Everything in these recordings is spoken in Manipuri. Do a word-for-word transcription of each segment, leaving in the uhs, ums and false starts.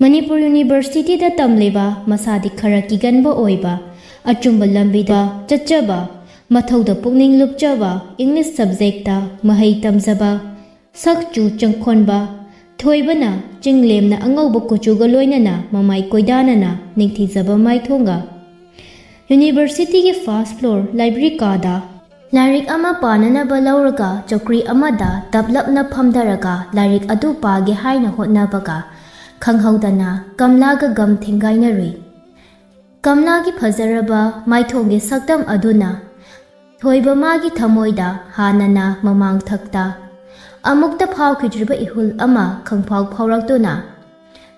ꯃꯅꯤꯄꯨꯔ ꯌꯨꯅꯤꯚꯔꯁꯤꯇꯤꯗ ꯇꯝꯂꯤꯕ, ꯃꯁꯥꯗꯤ ꯈꯔ ꯀꯤꯒꯟꯕ ꯑꯣꯏꯕ, ꯑꯆꯨꯝꯕ ꯂꯝꯕꯤꯗ ꯆꯠꯆꯕ, ꯃꯊꯧꯗ ꯄꯨꯛꯅꯤꯡ ꯂꯨꯞꯆꯕ, ꯏꯪꯂꯤꯁ ꯁꯕꯖꯦꯛꯇ ꯃꯍꯩ ꯇꯝꯖꯕ, ꯁꯛ ꯆꯨ ꯆꯪꯈꯣꯟꯕ ꯊꯣꯏꯕꯅ ꯆꯤꯡꯂꯦꯝꯅ ꯑꯉꯧꯕ ꯀꯨꯆꯨꯒ ꯂꯣꯏꯅꯅ ꯃꯃꯥꯏ ꯀꯣꯏꯗꯥꯅꯅ ꯅꯤꯡꯊꯤꯖꯕ ꯃꯥꯏꯊꯣꯡꯒ ꯌꯨꯅꯤꯚꯔꯁꯤꯇꯤꯒꯤ ꯐꯥꯔꯁ ꯐ꯭ꯂꯣꯔ ꯂꯥꯏꯕ꯭ꯔꯦꯔꯤ ꯀꯥꯗ ꯂꯥꯏꯔꯤꯛ ꯑꯃ ꯄꯥꯅꯅꯕ ꯂꯧꯔꯒ ꯆꯧꯀ꯭ꯔꯤ ꯑꯃꯗ ꯇꯞꯂꯞꯅ ꯐꯝꯊꯔꯒ ꯂꯥꯏꯔꯤꯛ ꯑꯗꯨ ꯄꯥꯒꯦ ꯍꯥꯏꯅ ꯍꯣꯠꯅꯕꯒ ꯈꯪꯍꯧꯗꯅ ꯀꯝꯂꯥꯒ ꯒꯝ ꯊꯦꯡꯒꯥꯏꯅꯔꯨꯏ꯫ ꯀꯝꯂꯥꯒꯤ ꯐꯖꯔꯕ ꯃꯥꯏꯊꯣꯡꯒꯤ ꯁꯛꯇꯝ ꯑꯗꯨꯅ ꯊꯣꯏꯕ ꯃꯥꯒꯤ ꯊꯃꯣꯏꯗ ꯍꯥꯟꯅꯅ ꯃꯃꯥꯡꯊꯛꯇ ꯑꯃꯨꯛꯇ ꯐꯥꯎꯈꯤꯗ꯭ꯔꯤꯕ ꯏꯍꯨꯜ ꯑꯃ ꯈꯪꯐꯥꯎ ꯐꯥꯎꯔꯛꯇꯨꯅ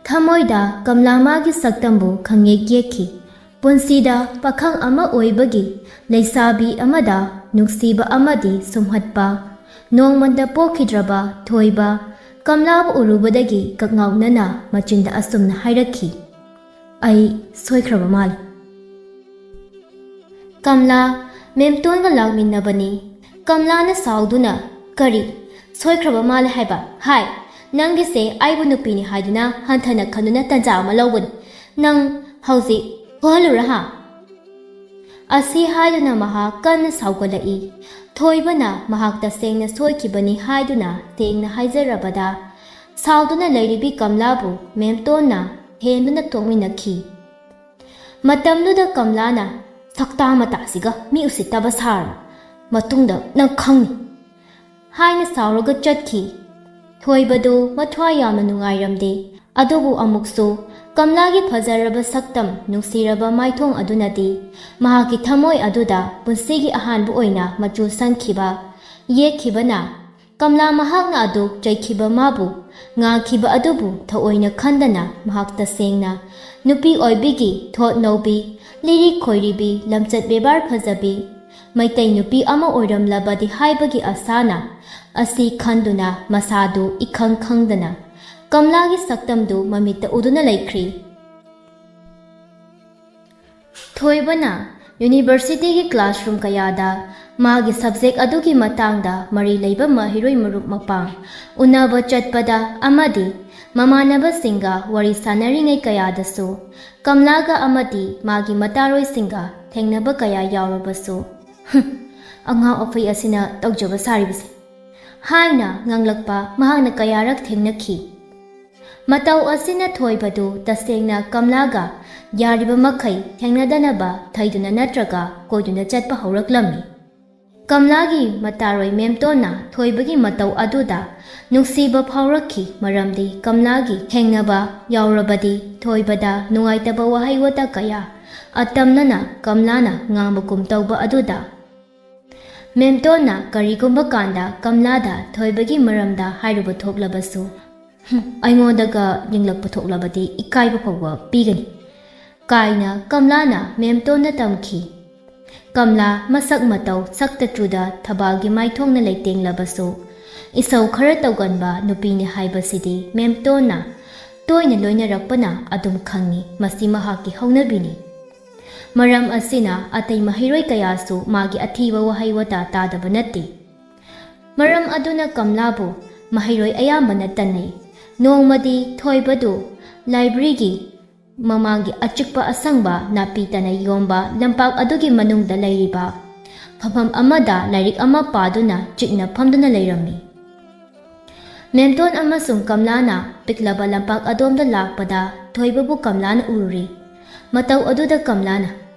ꯊꯃꯣꯏꯗ ꯀꯝꯂꯥ ꯃꯥꯒꯤ ꯁꯛꯇꯝꯕꯨ ꯈꯪꯌꯦꯛ ꯌꯦꯛꯈꯤ꯫ ꯄꯨꯟꯁꯤꯗ ꯄꯥꯈꯪ ꯑꯃ ꯑꯣꯏꯕꯒꯤ ꯂꯩꯁꯥꯕꯤ ꯑꯃꯗ ꯅꯨꯡꯁꯤꯕ ꯑꯃꯗꯤ ꯁꯨꯝꯍꯠꯄ ꯅꯣꯡꯃꯇ ꯄꯣꯛꯈꯤꯗ꯭ꯔꯕ ꯊꯣꯏꯕ ꯀꯝꯂꯥꯕꯨ ꯎꯔꯨꯕꯗꯒꯤ ꯀꯛꯉꯥꯎꯅꯅ ꯃꯆꯤꯟꯗ ꯑꯁꯨꯝꯅ ꯍꯥꯏꯔꯛꯈꯤ, "ꯑꯩ ꯁꯣꯏꯈ꯭ꯔꯕ ꯃꯥꯜꯂꯤ꯫" "ꯀꯝꯂꯥ, ꯃꯦꯝꯇꯣꯟꯒ ꯂꯥꯛꯃꯤꯟꯅꯕꯅꯤ꯫" ꯀꯝꯂꯥꯅ ꯁꯥꯎꯗꯨꯅ, "ꯀꯔꯤ? ꯁꯣꯏꯈ꯭ꯔꯕ ꯃꯥꯜꯂꯦ ꯍꯥꯏꯕ? ꯍꯥꯏ, ꯅꯪꯒꯤꯁꯦ ꯑꯩꯕꯨ ꯅꯨꯄꯤꯅꯤ ꯍꯥꯏꯗꯨꯅ ꯍꯟꯊꯅ ꯈꯟꯗꯨꯅ ꯇꯟꯖꯥ ꯑꯃ ꯂꯧꯕꯅꯤ꯫ ꯅꯪ ꯍꯧꯖꯤꯛ ꯐꯨꯍꯜꯂꯨꯔꯥ ꯍꯥ?" ꯑꯁꯤ ꯍꯥꯏꯗꯨꯅ ꯃꯍꯥꯛ ꯀꯟꯅ ꯁꯥꯎꯒꯠꯂꯛꯏ꯫ ꯊꯣꯏꯕꯅ ꯃꯍꯥꯛ ꯇꯁꯦꯡꯅ ꯁꯣꯏꯈꯤꯕꯅꯤ ꯍꯥꯏꯗꯨꯅ ꯁꯦꯡꯅ ꯍꯥꯏꯖꯔꯕꯗ, ꯁꯥꯎꯗꯨꯅ ꯂꯩꯔꯤꯕꯤ ꯀꯝꯂꯥꯕꯨ ꯃꯦꯝꯇꯣꯟꯅ ꯍꯦꯟꯗꯨꯅ ꯇꯣꯛꯃꯤꯟꯅꯈꯤ꯫ ꯃꯇꯝꯗꯨꯗ ꯀꯝꯂꯥꯅ, "ꯁꯛꯇꯥ ꯃꯇꯥꯁꯤꯒ ꯃꯤ ꯎꯁꯤꯠꯇꯕ ꯁꯥꯔꯅꯨ, ꯃꯇꯨꯡꯗ ꯅꯪ ꯈꯪꯅꯤ" ꯍꯥꯏꯅ ꯁꯥꯎꯔꯒ ꯆꯠꯈꯤ꯫ ꯊꯣꯏꯕꯗꯨ ꯃꯊ꯭ꯋꯥꯏ ꯌꯥꯝꯅ ꯅꯨꯡꯉꯥꯏꯔꯝꯗꯦ꯫ ꯑꯗꯨꯕꯨ ꯑꯃꯨꯛꯁꯨ ꯀꯝꯂꯥꯒꯤ ꯐꯖꯔꯕ ꯁꯛꯇꯝ, ꯅꯨꯡꯁꯤꯔꯕ ꯃꯥꯏꯊꯣꯡ ꯑꯗꯨꯅꯗꯤ ꯃꯍꯥꯛꯀꯤ ꯊꯃꯣꯏ ꯑꯗꯨꯗ ꯄꯨꯟꯁꯤꯒꯤ ꯑꯍꯥꯟꯕ ꯑꯣꯏꯅ ꯃꯆꯨ ꯁꯪꯈꯤꯕ, ꯌꯦꯛꯈꯤꯕꯅ ꯀꯝꯂꯥ ꯃꯍꯥꯛꯅ ꯑꯗꯨ ꯆꯩꯈꯤꯕ ꯃꯥꯕꯨ ꯉꯥꯡꯈꯤꯕ ꯑꯗꯨꯕꯨ ꯊꯑꯣꯏꯅ ꯈꯟꯗꯅ ꯃꯍꯥꯛ ꯇꯁꯦꯡꯅ ꯅꯨꯄꯤ ꯑꯣꯏꯕꯤꯒꯤ ꯊꯣꯠ ꯅꯧꯕꯤ, ꯂꯤꯔꯤꯛ ꯈꯣꯏꯔꯤꯕꯤ, ꯂꯝꯆꯠ ꯕꯦꯕꯥꯔ ꯐꯖꯕꯤ, ꯃꯩꯇꯩ ꯅꯨꯄꯤ ꯑꯃ ꯑꯣꯏꯔꯝꯂꯕꯗꯤ ꯍꯥꯏꯕꯒꯤ ꯑꯁꯥꯅ ꯑꯁꯤ ꯈꯟꯗꯨꯅ ꯃꯁꯥꯗꯨ ꯏꯈꯪ ꯈꯪꯗꯅ ꯀꯝꯂꯥꯒꯤ ꯁꯛꯇꯝꯗꯨ ꯃꯃꯤꯠꯇ ꯎꯗꯨꯅ ꯂꯩꯈ꯭ꯔꯤ꯫ ꯊꯣꯏꯕꯅ ꯌꯨꯅꯤꯚꯔꯁꯤꯇꯤꯒꯤ ꯀ꯭ꯂꯥꯁꯔꯨꯝ ꯀꯌꯥꯗ ꯃꯥꯒꯤ ꯁꯕꯖꯦꯛ ꯑꯗꯨꯒꯤ ꯃꯇꯥꯡꯗ ꯃꯔꯤ ꯂꯩꯕ ꯃꯍꯩꯔꯣꯏ ꯃꯔꯨꯞ ꯃꯄꯥꯡ ꯎꯅꯕ ꯆꯠꯄꯗ ꯑꯃꯗꯤ ꯃꯃꯥꯟꯅꯕꯁꯤꯡꯒ ꯋꯥꯔꯤ ꯁꯥꯟꯅꯔꯤꯉꯩ ꯀꯌꯥꯗꯁꯨ ꯀꯝꯂꯥꯒ ꯑꯃꯗꯤ ꯃꯥꯒꯤ ꯃꯇꯥꯔꯣꯏꯁꯤꯡꯒ ꯊꯦꯡꯅꯕ ꯀꯌꯥ ꯌꯥꯎꯔꯕꯁꯨ, "ꯍꯨꯝ, ꯑꯉꯥꯡ ꯑꯐꯩ ꯑꯁꯤꯅ ꯇꯧꯖꯕ ꯁꯥꯔꯤꯕꯁꯦ" ꯍꯥꯏꯅ ꯉꯥꯡꯂꯛꯄ ꯃꯍꯥꯛꯅ ꯀꯌꯥꯔꯛ ꯊꯦꯡꯅꯈꯤ꯫ ꯃꯇꯧ ꯑꯁꯤꯅ ꯊꯣꯏꯕꯗꯨ ꯇꯁꯦꯡꯅ ꯀꯝꯂꯥꯒ ꯌꯥꯔꯤꯕ ꯃꯈꯩ ꯊꯦꯡꯅꯗꯅꯕ ꯊꯩꯗꯨꯅ ꯅꯠꯇ꯭ꯔꯒ ꯀꯣꯏꯗꯨꯅ ꯆꯠꯄ ꯍꯧꯔꯛꯂꯝꯃꯤ꯫ ꯀꯝꯂꯥꯒꯤ ꯃꯇꯥꯔꯣꯏ ꯃꯦꯝꯇꯣꯟꯅ ꯊꯣꯏꯕꯒꯤ ꯃꯇꯧ ꯑꯗꯨꯗ ꯅꯨꯡꯁꯤꯕ ꯐꯥꯎꯔꯛꯈꯤ, ꯃꯔꯝꯗꯤ ꯀꯝꯂꯥꯒꯤ ꯊꯦꯡꯅꯕ ꯌꯥꯎꯔꯕꯗꯤ ꯊꯣꯏꯕꯗ ꯅꯨꯡꯉꯥꯏꯇꯕ ꯋꯥꯍꯩ ꯋꯥꯇꯥ ꯀꯌꯥ ꯑꯇꯝꯅꯅ ꯀꯝꯂꯥꯅ ꯉꯥꯡꯕꯒꯨꯝ ꯇꯧꯕ ꯑꯗꯨꯗ ꯃꯦꯝꯇꯣꯟꯅ ꯀꯔꯤꯒꯨꯝꯕ ꯀꯥꯟꯗ ꯀꯝꯂꯥꯗ ꯊꯣꯏꯕꯒꯤ ꯃꯔꯝꯗ ꯍꯥꯏꯔꯨꯕ ꯊꯣꯛꯂꯕꯁꯨ, "ꯍꯨꯝ, ꯑꯩꯉꯣꯟꯗꯒ ꯌꯦꯡꯂꯛꯄ ꯊꯣꯛꯂꯕꯗꯤ ꯏꯀꯥꯏꯕ ꯐꯥꯎꯕ ꯄꯤꯒꯅꯤ" ꯀꯥꯏꯅ ꯀꯝꯂꯥꯅ ꯃꯦꯝꯇꯣꯟꯗ ꯇꯝꯈꯤ꯫ ꯀꯝꯂꯥ ꯃꯁꯛ ꯃꯇꯧ ꯁꯛꯇ ꯆꯨꯗ ꯊꯕꯥꯜꯒꯤ ꯃꯥꯏꯊꯣꯡꯅ ꯂꯩꯇꯦꯡꯂꯕꯁꯨ, ꯏꯁꯧ ꯈꯔ ꯇꯧꯒꯟꯕ ꯅꯨꯄꯤꯅꯤ ꯍꯥꯏꯕꯁꯤꯗꯤ ꯃꯦꯝꯇꯣꯟꯅ ꯇꯣꯏꯅ ꯂꯣꯏꯅꯔꯛꯄꯅ ꯑꯗꯨꯝ ꯈꯪꯉꯤ꯫ ꯃꯁꯤ ꯃꯍꯥꯛꯀꯤ ꯍꯧꯅꯕꯤꯅꯤ꯫ ꯃꯔꯝ ꯑꯁꯤꯅ ꯑꯇꯩ ꯃꯍꯩꯔꯣꯏ ꯀꯌꯥꯁꯨ ꯃꯥꯒꯤ ꯑꯊꯤꯕ ꯋꯥꯍꯩ ꯋꯥꯇꯥ ꯇꯥꯗꯕ ꯅꯠꯇꯦ꯫ ꯃꯔꯝ ꯑꯗꯨꯅ ꯀꯝꯂꯥꯕꯨ ꯃꯍꯩꯔꯣꯏ ꯑꯌꯥꯝꯕꯅ ꯇꯟꯅꯩ꯫ ꯅꯣꯡꯃꯗꯤ ꯊꯣꯏꯕꯗꯨ ꯂꯥꯏꯕ꯭ꯔꯦꯔꯤꯒꯤ ꯃꯃꯥꯡꯒꯤ ꯑꯆꯤꯛꯄ ꯑꯁꯪꯕ ꯅꯥꯄꯤ ꯇꯅꯩ ꯌꯣꯝꯕ ꯂꯝꯄꯥꯛ ꯑꯗꯨꯒꯤ ꯃꯅꯨꯡꯗ ꯂꯩꯔꯤꯕ ꯐꯝꯐꯝ ꯑꯃꯗ ꯂꯥꯏꯔꯤꯛ ꯑꯃ ꯄꯥꯗꯨꯅ ꯆꯤꯛꯅ ꯐꯝꯗꯨꯅ ꯂꯩꯔꯝꯃꯤ꯫ ꯃꯦꯝꯇꯣꯟ ꯑꯃꯁꯨꯡ ꯀꯝꯂꯥꯅ ꯄꯤꯛꯂꯕ ꯂꯝꯄꯥꯛ ꯑꯗꯣꯝꯗ ꯂꯥꯛꯄꯗ ꯊꯣꯏꯕꯕꯨ ꯀꯝꯂꯥꯅ ꯎꯔꯨꯔꯦ꯫ ꯃꯇꯧ ꯑꯗꯨꯗ ꯀꯝꯂꯥꯅ,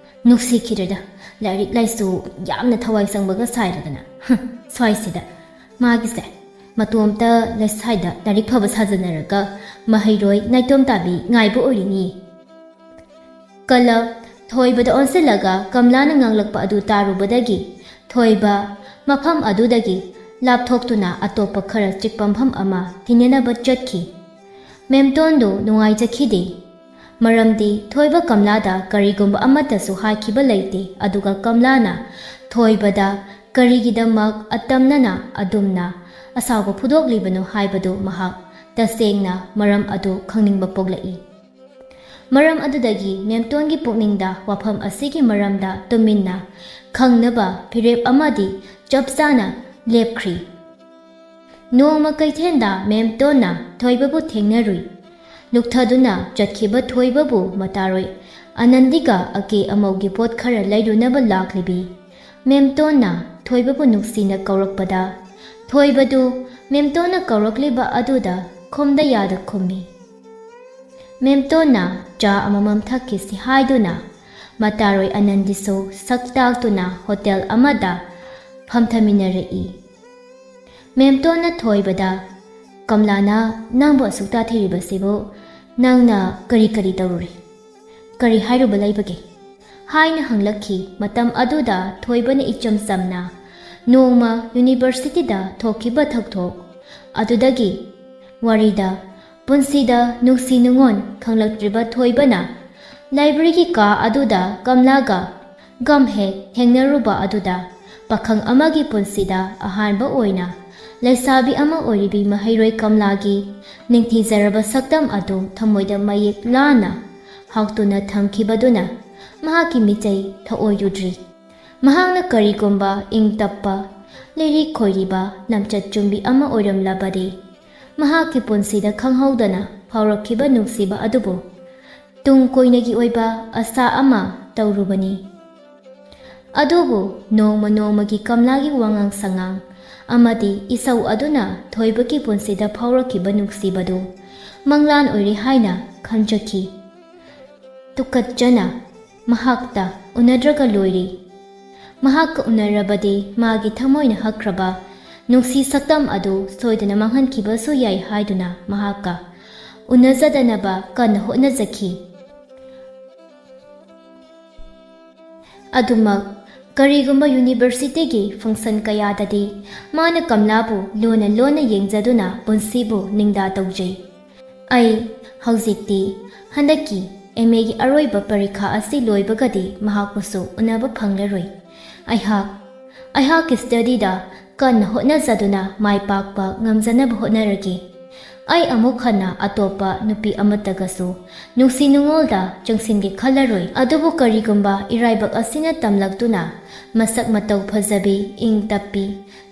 "ꯅꯨꯡꯁꯤꯈꯤꯗ꯭ꯔꯦꯗ, ꯂꯥꯏꯔꯤꯛ ꯂꯥꯏꯁꯨ ꯌꯥꯝꯅ ꯊꯋꯥꯏ ꯆꯪꯕꯒ ꯁꯥꯏꯔꯗꯅ꯫ ꯍꯨꯝ, ꯁ꯭ꯋꯥꯏꯁꯤꯗ ꯃꯥꯒꯤꯁꯦ ꯃꯇꯣꯝꯇ ꯂꯩꯁꯥꯏꯗ ꯂꯥꯏꯔꯤꯛ ꯐꯕ ꯁꯥꯖꯟꯅꯔꯒ ꯃꯍꯩꯔꯣꯏ ꯅꯥꯏꯇꯣꯝ ꯇꯥꯕꯤ ꯉꯥꯏꯕ ꯑꯣꯏꯔꯤꯅꯤ"꯫ ꯀꯂꯞ ꯊꯣꯏꯕꯗ ꯑꯣꯟꯁꯤꯜꯂꯒ ꯀꯝꯂꯥꯅ ꯉꯥꯡꯂꯛꯄ ꯑꯗꯨ ꯇꯥꯔꯨꯕꯗꯒꯤ ꯊꯣꯏꯕ ꯃꯐꯝ ꯑꯗꯨꯗꯒꯤ ꯂꯥꯞꯊꯣꯛꯇꯨꯅ ꯑꯇꯣꯞꯄ ꯈꯔ ꯆꯤꯛꯄ ꯃꯐꯝ ꯑꯃ ꯊꯤꯅꯅꯕ ꯆꯠꯈꯤ꯫ ꯃꯦꯝꯇꯣꯟꯗꯨ ꯅꯨꯡꯉꯥꯏꯖꯈꯤꯗꯦ, ꯃꯔꯝꯗꯤ ꯊꯣꯏꯕ ꯀꯝꯂꯥꯗ ꯀꯔꯤꯒꯨꯝꯕ ꯑꯃꯠꯇꯁꯨ ꯍꯥꯏꯈꯤꯕ ꯂꯩꯇꯦ꯫ ꯑꯗꯨꯒ ꯀꯝꯂꯥꯅ ꯊꯣꯏꯕꯗ ꯀꯔꯤꯒꯤꯗꯃꯛ ꯑꯇꯝꯅꯅ ꯑꯗꯨꯝꯅ ꯑꯁꯥꯎꯕ ꯐꯣꯡꯗꯣꯛꯂꯤꯕꯅꯣ ꯍꯥꯏꯕꯗꯨ ꯃꯍꯥꯛ ꯇꯁꯦꯡꯅ ꯃꯔꯝ ꯑꯗꯨ ꯈꯪꯅꯤꯡꯕ ꯄꯣꯛꯂꯛꯏ꯫ ꯃꯔꯝ ꯑꯗꯨꯗꯒꯤ ꯃꯦꯝꯇꯣꯟꯒꯤ ꯄꯨꯛꯅꯤꯡꯗ ꯋꯥꯐꯝ ꯑꯁꯤꯒꯤ ꯃꯔꯝꯗ ꯇꯨꯃꯤꯟꯅ ꯈꯪꯅꯕ ꯐꯤꯔꯦꯞ ꯑꯃꯗꯤ ꯆꯞ ꯆꯥꯅ ꯂꯦꯞꯈ꯭ꯔꯤ꯫ ꯅꯣꯡꯃ ꯀꯩꯊꯦꯜꯗ ꯃꯦꯝꯇꯣꯟꯅ ꯊꯣꯏꯕꯕꯨ ꯊꯦꯡꯅꯔꯨꯏ꯫ ꯂꯨꯛꯊꯗꯨꯅ ꯆꯠꯈꯤꯕ ꯊꯣꯏꯕꯕꯨ ꯃꯇꯥꯔꯣꯏ ꯑꯅꯟꯗꯤꯒ ꯑꯀꯦ ꯑꯃꯧꯒꯤ ꯄꯣꯠ ꯈꯔ ꯂꯩꯔꯨꯅꯕ ꯂꯥꯛꯂꯤꯕꯤ ꯃꯦꯝꯇꯣꯟꯅ ꯊꯣꯏꯕꯕꯨ ꯅꯨꯡꯁꯤꯅ ꯀꯧꯔꯛꯄꯗ, ꯊꯣꯏꯕꯗꯨ ꯃꯦꯝꯇꯣꯟꯅ ꯀꯧꯔꯛꯂꯤꯕ ꯑꯗꯨꯗ ꯈꯨꯝꯗ ꯌꯥꯗ ꯈꯨꯝꯃꯤ꯫ ꯃꯦꯝꯇꯣꯟꯅ ꯆꯥ ꯑꯃꯃꯝ ꯊꯛꯈꯤꯁꯤ ꯍꯥꯏꯗꯨꯅ ꯃꯇꯥꯔꯣꯏ ꯑꯅꯟꯗꯤꯁꯨ ꯁꯛ ꯇꯥꯛꯇꯨꯅ ꯍꯣꯇꯦꯜ ꯑꯃꯗ ꯐꯝꯊꯃꯤꯟꯅꯔꯛꯏ꯫ ꯃꯦꯝꯇꯣꯟꯅ ꯊꯣꯏꯕꯗ, "ꯀꯝꯂꯥꯅ ꯅꯪꯕꯨ ꯑꯁꯨꯛ ꯇꯥꯊꯤꯔꯤꯕꯁꯤꯕꯨ ꯅꯪꯅ ꯀꯔꯤ ꯀꯔꯤ ꯇꯧꯔꯨꯔꯦ? ꯀꯔꯤ ꯍꯥꯏꯔꯨꯕ ꯂꯩꯕꯒꯦ?" ꯍꯥꯏꯅ ꯍꯪꯂꯛꯈꯤ꯫ ꯃꯇꯝ ꯑꯗꯨꯗ ꯊꯣꯏꯕꯅ ꯏꯆꯝ ꯆꯝꯅ ꯅꯣꯡꯃ ꯌꯨꯅꯤꯚꯔꯁꯤꯇꯤꯗ ꯊꯣꯛꯈꯤꯕ ꯊꯧꯗꯣꯛ ꯑꯗꯨꯗꯒꯤ ꯋꯥꯔꯤꯗ ꯄꯨꯟꯁꯤꯗ ꯅꯨꯡꯁꯤ ꯅꯨꯡꯉꯣꯟ ꯈꯪꯂꯛꯇ꯭ꯔꯤꯕ ꯊꯣꯏꯕꯅ ꯂꯥꯏꯕ꯭ꯔꯦꯔꯤꯒꯤ ꯀꯥ ꯑꯗꯨꯗ ꯀꯝꯂꯥꯒ ꯒꯝ ꯍꯦꯛ ꯊꯦꯡꯅꯔꯨꯕ ꯑꯗꯨꯗ ꯄꯥꯈꯪ ꯑꯃꯒꯤ ꯄꯨꯟꯁꯤꯗ ꯑꯍꯥꯟꯕ ꯑꯣꯏꯅ ꯂꯩꯁꯥꯕꯤ ꯑꯃ ꯑꯣꯏꯔꯤꯕꯤ ꯃꯍꯩꯔꯣꯏ ꯀꯝꯂꯥꯒꯤ ꯅꯤꯡꯊꯤꯖꯔꯕ ꯁꯛꯇꯝ ꯑꯗꯨ ꯊꯃꯣꯏꯗ ꯃꯌꯦꯛ ꯂꯥꯅ ꯍꯥꯎꯇꯨꯅ ꯊꯝꯈꯤꯕꯗꯨꯅ ꯃꯍꯥꯛꯀꯤ ꯃꯤꯠꯆꯩ ꯊꯑꯣꯏꯔꯨꯗ꯭ꯔꯤ꯫ ꯃꯍꯥꯛꯅ ꯀꯔꯤꯒꯨꯝꯕ ꯏꯪ ꯇꯞꯄ, ꯂꯤꯔꯤ ꯈꯣꯏꯔꯤꯕ, ꯂꯝꯆꯠ ꯆꯨꯝꯕꯤ ꯑꯃ ꯑꯣꯏꯔꯝꯂꯕꯗꯤ, ꯃꯍꯥꯛꯀꯤ ꯄꯨꯟꯁꯤꯗ ꯈꯪꯍꯧꯗꯅ ꯐꯥꯎꯔꯛꯈꯤꯕ ꯅꯨꯡꯁꯤꯕ ꯑꯗꯨꯕꯨ ꯇꯨꯡ ꯀꯣꯏꯅꯒꯤ ꯑꯣꯏꯕ ꯑꯁꯥ ꯑꯃ ꯇꯧꯔꯨꯕꯅꯤ꯫ ꯑꯗꯨꯕꯨ ꯅꯣꯡꯃ ꯅꯣꯡꯃꯒꯤ ꯀꯝꯂꯥꯒꯤ ꯋꯥꯉꯥꯡ ꯁꯉꯥꯡ ꯑꯃꯗꯤ ꯏꯁꯧ ꯑꯗꯨꯅ ꯊꯣꯏꯕꯒꯤ ꯄꯨꯟꯁꯤꯗ ꯐꯥꯎꯔꯛꯈꯤꯕ ꯅꯨꯡꯁꯤꯕꯗꯨ ꯃꯪꯂꯥꯟ ꯑꯣꯏꯔꯦ ꯍꯥꯏꯅ ꯈꯟꯖꯈꯤ꯫ ꯇꯨꯀꯠꯆꯅ ꯃꯍꯥꯛꯇ ꯎꯅꯗ꯭ꯔꯒ ꯂꯣꯏꯔꯦ꯫ ꯃꯍꯥꯛꯀ ꯎꯅꯔꯕꯗꯤ ꯃꯥꯒꯤ ꯊꯃꯣꯏꯅ ꯍꯛꯈ꯭ꯔꯕ ꯅꯨꯡꯁꯤ ꯁꯛꯇꯝ ꯑꯗꯨ ꯁꯣꯏꯗꯅ ꯃꯥꯡꯍꯟꯈꯤꯕꯁꯨ ꯌꯥꯏ ꯍꯥꯏꯗꯨꯅ ꯃꯍꯥꯛꯀ ꯎꯅꯖꯗꯅꯕ ꯀꯟꯅ ꯍꯣꯠꯅꯖꯈꯤ꯫ ꯑꯗꯨꯃꯛ ꯀꯔꯤꯒꯨꯝꯕ ꯌꯨꯅꯤꯚꯔꯁꯤꯇꯤꯒꯤ ꯐꯪꯁꯟ ꯀꯌꯥꯗꯗꯤ ꯃꯥꯅ ꯀꯝꯂꯥꯕꯨ ꯂꯣꯟꯅ ꯂꯣꯟꯅ ꯌꯦꯡꯖꯗꯨꯅ ꯄꯨꯟꯁꯤꯕꯨ ꯅꯤꯡꯗꯥ ꯇꯧꯖꯩ꯫ ꯑꯩ ꯍꯧꯖꯤꯛꯇꯤ ꯍꯟꯗꯛꯀꯤ ꯑꯦꯝ ꯑꯦꯒꯤ ꯑꯔꯣꯏꯕ ꯄꯔꯤꯈꯥ ꯑꯁꯤ ꯂꯣꯏꯕꯒꯗꯤ ꯃꯍꯥꯛꯄꯨꯁꯨ ꯎꯅꯕ ꯐꯪꯂꯔꯣꯏ꯫ ꯑꯩꯍꯥꯛ, ꯑꯩꯍꯥꯛꯀꯤ ꯁ꯭ꯇꯗꯤꯗ ꯀꯟꯅ ꯍꯣꯠꯅꯖꯗꯨꯅ ꯃꯥꯏ ꯄꯥꯛꯄ ꯉꯝꯖꯅꯕ ꯍꯣꯠꯅꯔꯒꯦ꯫ ꯑꯩ ꯑꯃꯨꯛ ꯍꯟꯅ ꯑꯇꯣꯞꯄ ꯅꯨꯄꯤ ꯑꯃꯠꯇꯒꯁꯨ ꯅꯨꯡꯁꯤ ꯅꯨꯡꯉꯣꯜꯗ ꯆꯪꯁꯤꯟꯒꯦ ꯈꯜꯂꯔꯣꯏ꯫ ꯑꯗꯨꯕꯨ ꯀꯔꯤꯒꯨꯝꯕ ꯏꯔꯥꯏꯕꯛ ꯑꯁꯤꯅ ꯇꯝꯂꯛꯇꯨꯅ ꯃꯁꯛ ꯃꯇꯧ ꯐꯖꯕꯤ, ꯏꯪ ꯇꯞꯄꯤ,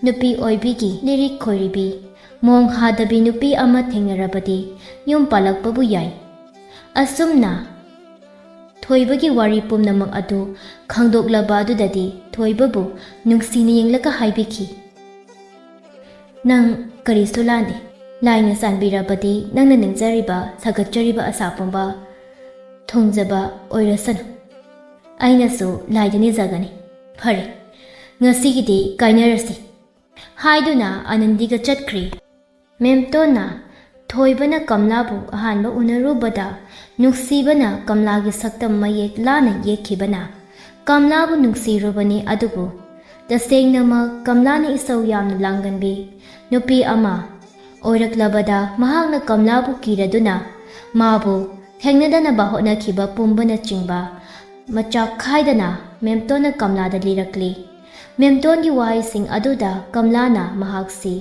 ꯅꯨꯄꯤ ꯑꯣꯏꯕꯤꯒꯤ ꯂꯤꯔꯤꯛ ꯈꯣꯏꯔꯤꯕꯤ, ꯃꯣꯡ ꯍꯥꯗꯕꯤ ꯅꯨꯄꯤ ꯑꯃ ꯊꯦꯡꯅꯔꯕꯗꯤ ꯌꯨꯝ ꯄꯥꯜꯂꯛꯄꯕꯨ ꯌꯥꯏ꯫ ꯑꯁꯨꯝꯅ ꯊꯣꯏꯕꯒꯤ ꯋꯥꯔꯤ ꯄꯨꯝꯅꯃꯛ ꯑꯗꯨ ꯈꯪꯗꯣꯛꯂꯕ ꯑꯗꯨꯗꯗꯤ ꯊꯣꯏꯕꯕꯨ ꯅꯨꯡꯁꯤꯅ ꯌꯦꯡꯂꯒ ꯍꯥꯏꯕꯤꯈꯤ, "ꯅꯪ ꯀꯔꯤꯁꯨ ꯂꯥꯟꯗꯦ꯫ ꯂꯥꯏꯅ ꯆꯥꯟꯕꯤꯔꯕꯗꯤ ꯅꯪꯅ ꯅꯤꯡꯖꯔꯤꯕ, ꯁꯥꯒꯠꯆꯔꯤꯕ ꯑꯁꯥ ꯄꯨꯝꯕ ꯊꯨꯡꯖꯕ ꯑꯣꯏꯔꯁꯅꯨ꯫ ꯑꯩꯅꯁꯨ ꯂꯥꯏꯗ ꯅꯤꯖꯒꯅꯤ꯫ ꯐꯔꯦ, ꯉꯁꯤꯒꯤꯗꯤ ꯀꯥꯏꯅꯔꯁꯤ" ꯍꯥꯏꯗꯨꯅ ꯑꯅꯟꯗꯤꯒ ꯆꯠꯈ꯭ꯔꯤ꯫ ꯃꯦꯝꯇꯣꯟꯅ ꯊꯣꯏꯕꯅ ꯀꯝꯂꯥꯕꯨ ꯑꯍꯥꯟꯕ ꯎꯅꯔꯨꯕꯗ ꯅꯨꯡꯁꯤꯕꯅ ꯀꯝꯂꯥꯒꯤ ꯁꯛꯇꯝ ꯃꯌꯦꯛ ꯂꯥꯅ ꯌꯦꯛꯈꯤꯕꯅ ꯀꯝꯂꯥꯕꯨ ꯅꯨꯡꯁꯤꯔꯨꯕꯅꯤ꯫ ꯑꯗꯨꯕꯨ ꯇꯁꯦꯡꯅꯃꯛ ꯀꯝꯂꯥꯅ ꯏꯁꯧ ꯌꯥꯝꯅ ꯂꯥꯡꯒꯟꯕꯤ ꯅꯨꯄꯤ ꯑꯃ ꯑꯣꯏꯔꯛꯂꯕꯗ ꯃꯍꯥꯛꯅ ꯀꯝꯂꯥꯕꯨ ꯀꯤꯔꯗꯨꯅ ꯃꯥꯕꯨ ꯊꯦꯡꯅꯗꯅꯕ ꯍꯣꯠꯅꯈꯤꯕ ꯄꯨꯝꯕꯅꯆꯤꯡꯕ ꯃꯆꯥꯛ ꯈꯥꯏꯗꯅ ꯃꯦꯝꯇꯣꯟꯅ ꯀꯝꯂꯥꯗ ꯂꯤꯔꯛꯂꯤ꯫ ꯃꯦꯝꯇꯣꯟꯒꯤ ꯋꯥꯍꯩꯁꯤꯡ ꯑꯗꯨꯗ ꯀꯝꯂꯥꯅ ꯃꯍꯥꯛꯁꯤ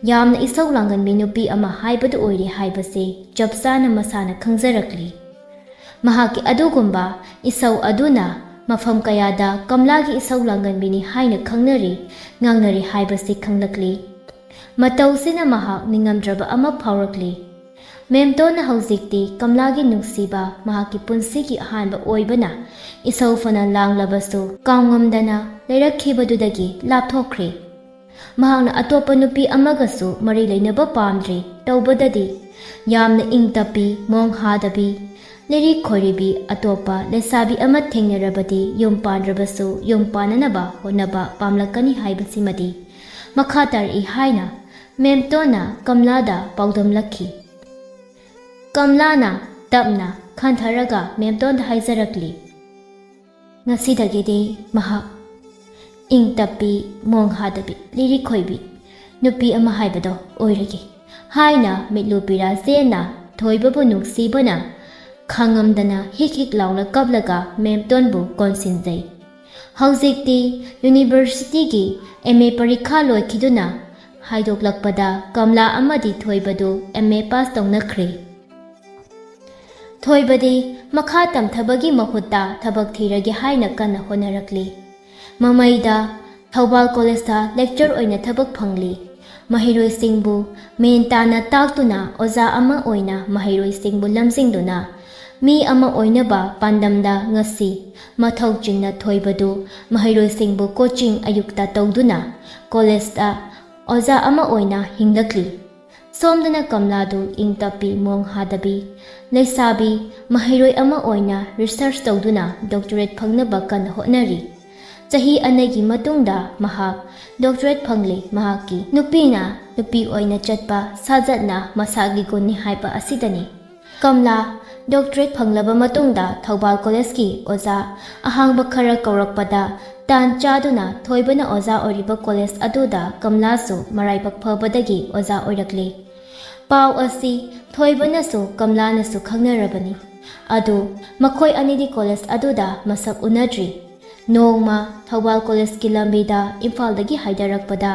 ꯌꯥꯝꯅ ꯏꯁꯧ ꯂꯥꯡꯒꯟꯕꯤ ꯅꯨꯄꯤ ꯑꯃ ꯍꯥꯏꯕꯗꯨ ꯑꯣꯏꯔꯦ ꯍꯥꯏꯕꯁꯤ ꯆꯞ ꯆꯥꯅ ꯃꯁꯥꯅ ꯈꯪꯖꯔꯛꯂꯤ꯫ ꯃꯍꯥꯛꯀꯤ ꯑꯗꯨꯒꯨꯝꯕ ꯏꯁꯧ ꯑꯗꯨꯅ ꯃꯐꯝ ꯀꯌꯥꯗ ꯀꯝꯂꯥꯒꯤ ꯏꯁꯧ ꯂꯥꯡꯒꯟꯕꯤꯅꯤ ꯍꯥꯏꯅ ꯈꯪꯅꯔꯤ, ꯉꯥꯡꯅꯔꯤ ꯍꯥꯏꯕꯁꯤ ꯈꯪꯂꯛꯂꯤ꯫ ꯃꯇꯧꯁꯤꯅ ꯃꯍꯥꯛ ꯅꯤꯡꯉꯝꯗ꯭ꯔꯕ ꯑꯃ ꯐꯥꯎꯔꯛꯂꯤ꯫ ꯃꯦꯝꯇꯣꯟꯅ ꯍꯧꯖꯤꯛꯇꯤ ꯀꯝꯂꯥꯒꯤ ꯅꯨꯡꯁꯤꯕ ꯃꯍꯥꯛꯀꯤ ꯄꯨꯟꯁꯤꯒꯤ ꯑꯍꯥꯟꯕ ꯑꯣꯏꯕꯅ ꯏꯁꯧ ꯐꯅ ꯂꯥꯡꯂꯕꯁꯨ ꯀꯥꯎꯉꯝꯗꯅ ꯂꯩꯔꯛꯈꯤꯕꯗꯨꯗꯒꯤ ꯂꯥꯞꯊꯣꯛꯈ꯭ꯔꯦ꯫ ꯃꯍꯥꯛꯅ ꯑꯇꯣꯞꯄ ꯅꯨꯄꯤ ꯑꯃꯒꯁꯨ ꯃꯔꯤ ꯂꯩꯅꯕ ꯄꯥꯝꯗ꯭ꯔꯤ꯫ ꯇꯧꯕꯗꯗꯤ ꯌꯥꯝꯅ ꯏꯪ ꯇꯞꯄꯤ, ꯃꯣꯡ ꯍꯥꯗꯕꯤ, ꯂꯤꯔꯤꯛ ꯈꯣꯏꯔꯤꯕꯤ ꯑꯇꯣꯞꯄ ꯂꯩꯁꯥꯕꯤ ꯑꯃ ꯊꯦꯡꯅꯔꯕꯗꯤ ꯌꯨꯝ ꯄꯥꯟꯗ꯭ꯔꯕꯁꯨ ꯌꯨꯝ ꯄꯥꯟꯅꯅꯕ ꯍꯣꯠꯅꯕ ꯄꯥꯝꯂꯛꯀꯅꯤ ꯍꯥꯏꯕꯁꯤꯃꯗꯤ ꯃꯈꯥ ꯇꯥꯔꯛꯏ ꯍꯥꯏꯅ ꯃꯦꯝꯇꯣꯟꯅ ꯀꯝꯂꯥꯗ ꯄꯥꯎꯗꯝꯂꯛꯈꯤ꯫ ꯀꯝꯂꯥꯅ ꯇꯞꯅ ꯈꯟꯊꯔꯒ ꯃꯦꯝꯇꯣꯟꯗ ꯍꯥꯏꯖꯔꯛꯂꯤ, "ꯉꯁꯤꯗꯒꯤꯗꯤ ꯃꯍꯥꯛ ꯏꯪ ꯇꯞꯄꯤ, ꯃꯣꯡ ꯍꯥꯗꯕꯤ, ꯂꯤꯔꯤꯛ ꯈꯣꯏꯕꯤ ꯅꯨꯄꯤ ꯑꯃ ꯍꯥꯏꯕꯗꯣ ꯑꯣꯏꯔꯒꯦ" ꯍꯥꯏꯅ ꯃꯤꯠꯂꯨ ꯄꯤꯔꯥ ꯆꯦꯟꯅ ꯊꯣꯏꯕꯕꯨ ꯅꯨꯡꯁꯤꯕꯅ ꯈꯪꯉꯝꯗꯅ ꯍꯤꯛ ꯍꯤꯛ ꯂꯥꯎꯅ ꯀꯞꯂꯒ ꯃꯦꯝꯇꯣꯟꯕꯨ ꯀꯣꯟꯁꯤꯟꯖꯩ꯫ ꯍꯧꯖꯤꯛꯇꯤ ꯌꯨꯅꯤꯚꯔꯁꯤꯇꯤꯒꯤ ꯑꯦꯝ ꯑꯦ ꯄꯔꯤꯈꯥ ꯂꯣꯏꯈꯤꯗꯨꯅ ꯍꯥꯏꯗꯣꯛꯂꯛꯄꯗ ꯀꯝꯂꯥ ꯑꯃꯗꯤ ꯊꯣꯏꯕꯗꯨ ꯑꯦꯝ ꯑꯦ ꯄꯥꯁ ꯇꯧꯅꯈ꯭ꯔꯦ꯫ ꯊꯣꯏꯕꯗꯤ ꯃꯈꯥ ꯇꯝꯊꯕꯒꯤ ꯃꯍꯨꯠꯇ ꯊꯕꯛ ꯊꯤꯔꯒꯦ ꯍꯥꯏꯅ ꯀꯟꯅ ꯍꯣꯠꯅꯔꯛꯂꯤ꯫ ꯃꯃꯩꯗ ꯊꯧꯕꯥꯜ ꯀꯣꯂꯦꯖꯇ ꯂꯦꯛꯆꯔ ꯑꯣꯏꯅ ꯊꯕꯛ ꯐꯪꯂꯤ꯫ ꯃꯍꯩꯔꯣꯏꯁꯤꯡꯕꯨ ꯃꯦꯟ ꯇꯥꯅ ꯇꯥꯛꯇꯨꯅ ꯑꯣꯖꯥ ꯑꯃ ꯑꯣꯏꯅ ꯃꯍꯩꯔꯣꯏꯁꯤꯡꯕꯨ ꯂꯝꯖꯤꯡꯗꯨꯅ ꯃꯤ ꯑꯃ ꯑꯣꯏꯅꯕ ꯄꯥꯟꯗꯝꯗ ꯉꯁꯤ ꯃꯊꯧ ꯆꯤꯟꯅ ꯊꯣꯏꯕꯗꯨ ꯃꯍꯩꯔꯣꯏꯁꯤꯡꯕꯨ ꯀꯣꯆꯤꯡ ꯑꯌꯨꯛꯇ ꯇꯧꯗꯨꯅ ꯀꯣꯂꯦꯖꯇ ꯑꯣꯖꯥ ꯑꯃ ꯑꯣꯏꯅ ꯍꯤꯡꯂꯛꯂꯤ꯫ ꯁꯣꯝꯗꯅ ꯀꯝꯂꯥꯗꯨ ꯏꯪ ꯇꯞꯄꯤ ꯃꯣꯡ ꯍꯥꯗꯕꯤ ꯂꯩꯁꯥꯕꯤ ꯃꯍꯩꯔꯣꯏ ꯑꯃ ꯑꯣꯏꯅ ꯔꯤꯁꯔꯆ ꯇꯧꯗꯨꯅ ꯗꯣꯛꯇꯔꯦꯠ ꯐꯪꯅꯕ ꯀꯟꯅ ꯍꯣꯠꯅꯔꯤ꯫ ꯆꯍꯤ ꯑꯅꯤꯒꯤ ꯃꯇꯨꯡꯗ ꯃꯍꯥꯛ ꯗꯣꯛꯇꯔꯦꯠ ꯐꯪꯂꯤ꯫ ꯃꯍꯥꯛꯀꯤ ꯅꯨꯄꯤꯅ ꯅꯨꯄꯤ ꯑꯣꯏꯅ ꯆꯠꯄ ꯁꯥꯖꯠꯅ ꯃꯁꯥꯒꯤ ꯒꯨꯟꯅꯤ ꯍꯥꯏꯕ ꯑꯁꯤꯗꯅꯤ꯫ ꯀꯝꯂꯥ ꯗꯣꯛꯇꯔꯦꯠ ꯐꯪꯂꯕ ꯃꯇꯨꯡꯗ ꯊꯧꯕꯥꯜ ꯀꯣꯂꯦꯖꯀꯤ ꯑꯣꯖꯥ ꯑꯍꯥꯡꯕ ꯈꯔ ꯀꯧꯔꯛꯄꯗ ꯇꯥꯟ ꯆꯥꯗꯨꯅ ꯊꯣꯏꯕꯅ ꯑꯣꯖꯥ ꯑꯣꯏꯔꯤꯕ ꯀꯣꯂꯦꯖ ꯑꯗꯨꯗ ꯀꯝꯂꯥꯁꯨ ꯃꯔꯥꯏꯕꯛ ꯐꯕꯗꯒꯤ ꯑꯣꯖꯥ ꯑꯣꯏꯔꯛꯂꯤ꯫ ꯄꯥꯎ ꯑꯁꯤ ꯊꯣꯏꯕꯅꯁꯨ ꯀꯝꯂꯥꯅꯁꯨ ꯈꯪꯅꯔꯕꯅꯤ꯫ ꯑꯗꯨ ꯃꯈꯣꯏ ꯑꯅꯤꯗꯤ ꯀꯣꯂꯦꯖ ꯑꯗꯨꯗ ꯃꯁꯛ ꯎꯅꯗ꯭ꯔꯤ꯫ ꯅꯣꯡꯃ ꯊꯧꯕꯥꯜ ꯀꯣꯂꯦꯖꯀꯤ ꯂꯝꯕꯤꯗ ꯏꯝꯐꯥꯜꯗꯒꯤ ꯍꯥꯏꯗꯔꯛꯄꯗ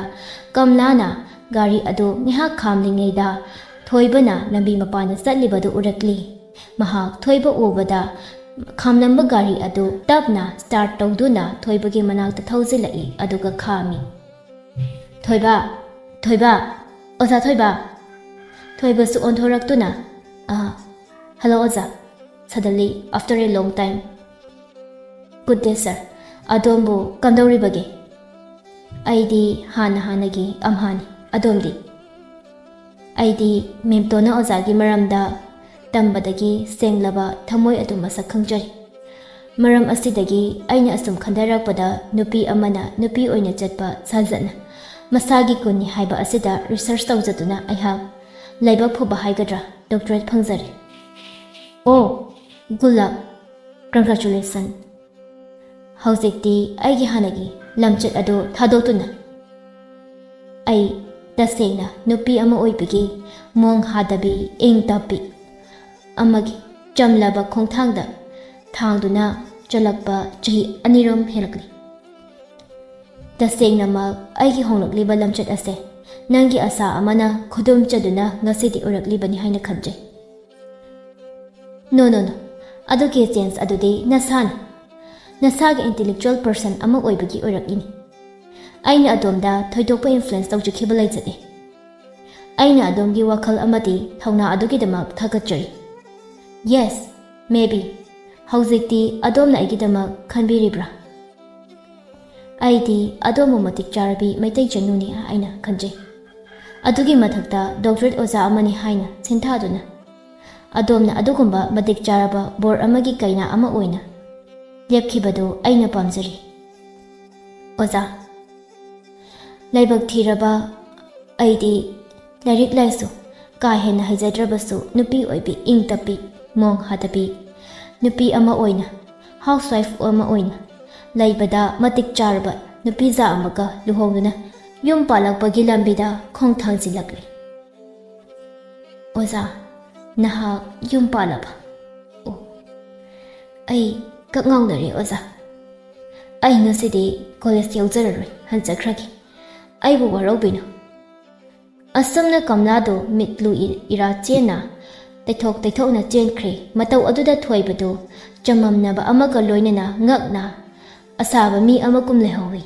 ꯀꯝꯂꯥꯅ ꯒꯥꯔꯤ ꯑꯗꯨ ꯉꯥꯏꯍꯥꯛ ꯈꯥꯝꯂꯤꯉꯩꯗ ꯊꯣꯏꯕꯅ ꯂꯝꯕꯤ ꯃꯄꯥꯟꯗ ꯆꯠꯂꯤꯕꯗꯨ ꯎꯔꯛꯂꯤ꯫ ꯃꯍꯥꯛ ꯊꯣꯏꯕ ꯎꯕꯗ ꯈꯥꯝꯂꯝꯕ ꯒꯥꯔꯤ ꯑꯗꯨ ꯇꯞꯅ ꯁ꯭ꯇꯥꯔꯠ ꯇꯧꯗꯨꯅ ꯊꯣꯏꯕꯒꯤ ꯃꯅꯥꯛꯇ ꯊꯧꯖꯤꯜꯂꯛꯏ, ꯑꯗꯨꯒ ꯈꯥꯝꯃꯤ꯫ "ꯊꯣꯏꯕ, ꯊꯣꯏꯕ, ꯑꯣꯖꯥ ꯊꯣꯏꯕ!" ꯊꯣꯏꯕꯁꯨ ꯑꯣꯟꯊꯣꯔꯛꯇꯨꯅ, "ꯑ, ꯍꯜꯂꯣ ꯑꯣꯖꯥ, suddenly after a long time꯫ Good day sir꯫ ꯑꯗꯣꯝꯕꯨ ꯀꯝꯗꯧꯔꯤꯕꯒꯦ?" "ꯑꯩꯗꯤ ꯍꯥꯟꯅ ꯍꯥꯟꯅꯒꯤ ꯑꯝꯍꯥꯅꯤ, ꯑꯗꯣꯝꯗꯤ?" "ꯑꯩꯗꯤ ꯃꯦꯝꯇꯣꯟꯅ ꯑꯣꯖꯥꯒꯤ ꯃꯔꯝꯗ ꯇꯝꯕꯗꯒꯤ ꯁꯦꯡꯂꯕ ꯊꯃꯣꯏ ꯑꯗꯨ ꯃꯁꯛ ꯈꯪꯖꯔꯤ꯫ ꯃꯔꯝ ꯑꯁꯤꯗꯒꯤ ꯑꯩꯅ ꯑꯁꯨꯝ ꯈꯟꯊꯔꯛꯄꯗ ꯅꯨꯄꯤ ꯑꯃꯅ ꯅꯨꯄꯤ ꯑꯣꯏꯅ ꯆꯠꯄ ꯁꯥꯖꯠꯅ ꯃꯁꯥꯒꯤ ꯒꯨꯟꯅꯤ ꯍꯥꯏꯕ ꯑꯁꯤꯗ ꯔꯤꯁꯔꯆ ꯇꯧꯖꯗꯨꯅ ꯑꯩꯍꯥꯛ ꯂꯥꯏꯕꯛ ꯐꯕ ꯍꯥꯏꯒꯗ꯭ꯔꯥ, ꯗꯣꯛꯇꯔꯦꯠ ꯐꯪꯖꯔꯦ꯫ ꯑꯣ, good luck, congratulation꯫ ꯍꯧꯖꯤꯛꯇꯤ ꯑꯩꯒꯤ ꯍꯥꯟꯅꯒꯤ ꯂꯝꯆꯠ ꯑꯗꯨ ꯊꯥꯗꯣꯛꯇꯨꯅ ꯑꯩ ꯇꯁꯦꯡꯅ ꯅꯨꯄꯤ ꯑꯃ ꯑꯣꯏꯕꯒꯤ ꯃꯣꯡ ꯍꯥꯗꯕꯤ, ꯏꯪ ꯇꯞꯄꯤ ꯑꯃꯒꯤ ꯆꯝꯂꯕ ꯈꯣꯡꯊꯥꯡꯗ ꯊꯥꯡꯗꯨꯅ ꯆꯠꯂꯛꯄ ꯆꯍꯤ ꯑꯅꯤꯔꯣꯝ ꯍꯦꯜꯂꯛꯂꯤ꯫ ꯇꯁꯦꯡꯅꯃꯛ ꯑꯩꯒꯤ ꯍꯣꯡꯂꯛꯂꯤꯕ ꯂꯝꯆꯠ ꯑꯁꯦ ꯅꯪꯒꯤ ꯑꯁꯥ ꯑꯃꯅ ꯈꯨꯗꯨꯝ ꯆꯟꯗꯨꯅ ꯉꯁꯤꯗꯤ ꯑꯣꯏꯔꯛꯂꯤꯕꯅꯤ ꯍꯥꯏꯅ ꯈꯟꯖꯩ꯫ ꯅꯣ ꯅꯣ ꯅꯣ, ꯑꯗꯨꯒꯤ ꯆꯦꯟꯁ ꯑꯗꯨꯗꯤ ꯅꯁꯥꯅꯤ꯫ ꯅꯁꯥꯒꯤ ꯏꯟꯇꯦꯂꯦꯛꯆꯨꯋꯦꯜ ꯄꯔꯁꯟ ꯑꯃ ꯑꯣꯏꯕꯒꯤ ꯑꯣꯏꯔꯛꯏꯅꯤ꯫ ꯑꯩꯅ ꯑꯗꯣꯝꯗ ꯊꯣꯏꯗꯣꯛꯄ ꯏꯟꯐ꯭ꯂꯨꯌꯦꯟꯁ ꯇꯧꯖꯈꯤꯕ ꯂꯩꯖꯗꯦ꯫ ꯑꯩꯅ ꯑꯗꯣꯝꯒꯤ ꯋꯥꯈꯜ ꯑꯃꯗꯤ ꯊꯧꯅꯥ ꯑꯗꯨꯒꯤꯗꯃꯛ ꯊꯥꯒꯠꯆꯔꯤ꯫ Yes, maybe. ꯍꯧꯖꯤꯛꯇꯤ ꯑꯗꯣꯝꯅ ꯑꯩꯒꯤꯗꯃꯛ ꯈꯟꯕꯤꯔꯤꯕ꯭ꯔꯥ? ꯑꯩꯗꯤ ꯑꯗꯣꯝꯕꯨ ꯃꯇꯤꯛ ꯆꯥꯔꯕꯤ ꯃꯩꯇꯩ ꯆꯅꯨꯅꯤ ꯍꯥꯏꯅ ꯈꯟꯖꯩ꯫ ꯑꯗꯨꯒꯤ ꯃꯊꯛꯇ ꯗꯣꯛꯇꯔꯦꯠ ꯑꯣꯖꯥ ꯑꯃꯅꯤ ꯍꯥꯏꯅ ꯁꯤꯟꯊꯥꯗꯨꯅ ꯑꯗꯣꯝꯅ ꯑꯗꯨꯒꯨꯝꯕ ꯃꯇꯤꯛ ꯆꯥꯔꯕ ꯕꯣꯔ ꯑꯃꯒꯤ ꯀꯩꯅꯥ ꯑꯃ ꯑꯣꯏꯅ ꯂꯦꯞꯈꯤꯕꯗꯨ ꯑꯩꯅ ꯄꯥꯝꯖꯔꯤ꯫ ꯑꯣꯖꯥ, ꯂꯥꯏꯕꯛ ꯊꯤꯔꯕ ꯑꯩꯗꯤ ꯂꯥꯏꯔꯤꯛ ꯂꯥꯏꯁꯨ ꯀꯥ ꯍꯦꯟꯅ ꯍꯩꯖꯗ꯭ꯔꯕꯁꯨ ꯅꯨꯄꯤ ꯑꯣꯏꯕꯤ ꯏꯪ ꯇꯞꯄꯤ, ꯃꯣꯡ ꯍꯥꯗꯕꯤ ꯅꯨꯄꯤ ꯑꯃ ꯑꯣꯏꯅ, ꯍꯥꯎꯁ ꯋꯥꯏꯐ ꯑꯃ ꯑꯣꯏꯅ ꯂꯩꯕꯗ ꯃꯇꯤꯛ ꯆꯥꯔꯕ ꯅꯨꯄꯤꯖꯥ ꯑꯃꯒ ꯂꯨꯍꯣꯡꯗꯨꯅ ꯌꯨꯝ ꯄꯥꯜꯂꯛꯄꯒꯤ ꯂꯝꯕꯤꯗ ꯈꯣꯡ ꯊꯥꯡꯖꯤꯜꯂꯛꯂꯤ꯫ ꯑꯣꯖꯥ, ꯅꯍꯥꯛ ꯌꯨꯝ ꯄꯥꯜꯂꯕ? ꯑꯣ, ꯑꯩ ꯀꯛ ꯉꯥꯎꯅꯔꯦ ꯑꯣꯖꯥ꯫ ꯑꯩ ꯉꯁꯤꯗꯤ ꯀꯣꯂꯦꯖ ꯌꯧꯖꯔꯔꯣꯏ, ꯍꯟꯖꯈ꯭ꯔꯒꯦ꯫ ꯑꯩꯕꯨ ꯋꯥꯔꯧꯕꯤꯅꯨ꯫ ꯑꯁꯨꯝꯅ ꯀꯝꯂꯥꯗꯨ ꯃꯤꯠꯂꯨ ꯏ-, ꯏꯔꯥ ꯆꯦꯟꯅ, ꯇꯩꯊꯣꯛ ꯇꯩꯊꯣꯛꯅ ꯆꯦꯟꯈ꯭ꯔꯦ꯫ ꯃꯇꯧ ꯑꯗꯨꯗ ꯊꯣꯏꯕꯗꯨ ꯆꯃꯝꯅꯕ ꯑꯃꯒ ꯂꯣꯏꯅꯅ ꯉꯛꯅ ꯑꯁꯥꯕ ꯃꯤ ꯑꯃꯒꯨꯝ ꯂꯩꯍꯧꯏ꯫